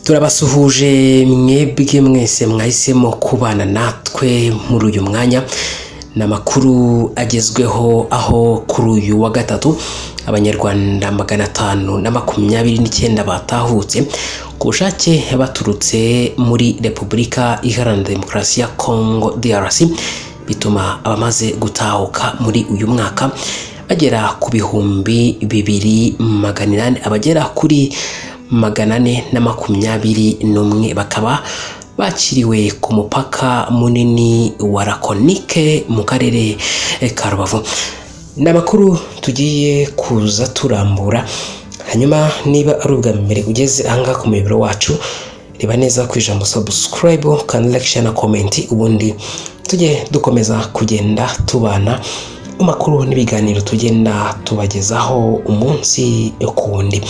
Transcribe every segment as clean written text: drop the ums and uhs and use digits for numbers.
Turabasuhuje mwebwe mwese mwahisemo kubana natwe muri uyu mwanya. Ni amakuru agezweho, aho kuri uyu wa gatatu Abanyarwanda 529 batahutse ku bushake baturutse muri Repubulika Iharanira Demokarasi ya Congo, DRC, bituma abamaze gutahuka muri uyu mwaka bagera ku 2800, abagera kuri 421 bakaba bakiriwe ku mupaka munini wa Rakonike mu karere ka Rubavu. Ni amakuru tugiye kuza turambura. Hanyuma niba ari ubwa mbere ugeze ahangaha ku muyoboro wacu, reba neza ku ijambo subscribe, kandi like, share na comment, ubundi tujye dukomeza kugenda tubana mu makuru n'ibiganiro tugenda tubagezaho umunsi ku wundi.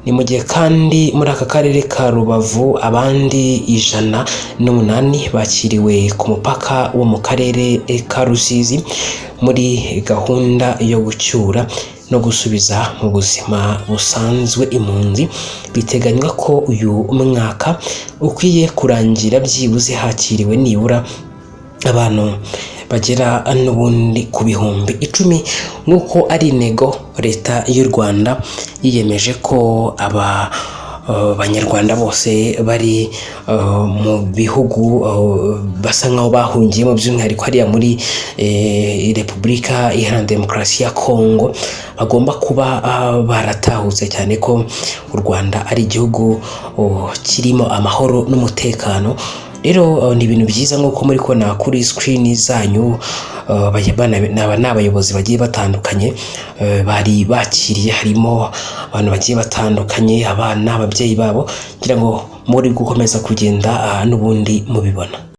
Ni mu gihe kandi muri aka karere ka Rubavu abandi 108 bakiriwe ku mupaka wo mu karere ka Rusizi muri gahunda yo gucyura no gusubiza mu buzima busanzwe impunzi. Biteganywa ko uyu mwaka ukwiye kurangira byibuze hakiriwe nibura abantu bagera n'ubundi ku 10,000, nk'uko ari intego Leta y'u Rwanda yiyemeje ko aba Banyarwanda bose bari mu bihugu basa nkaho bahungiyemo, by'umwihariko hariya muri Repubulika Iharanira Demokarasi ya Kongo, bagomba kuba baratahutse, cyane ko u Rwanda ari igihugu kirimo amahoro n'umutekano. Rero ni ibintu byiza nk'uko muri kubona kuri screen zanyu, aba ni abayobozi bagiye batandukanye bari bakiriye, harimo abantu bagiye batandukanye, abana, ababyeyi babo, kugira ngo muri gukomeza kugenda n'ubundi mubibona.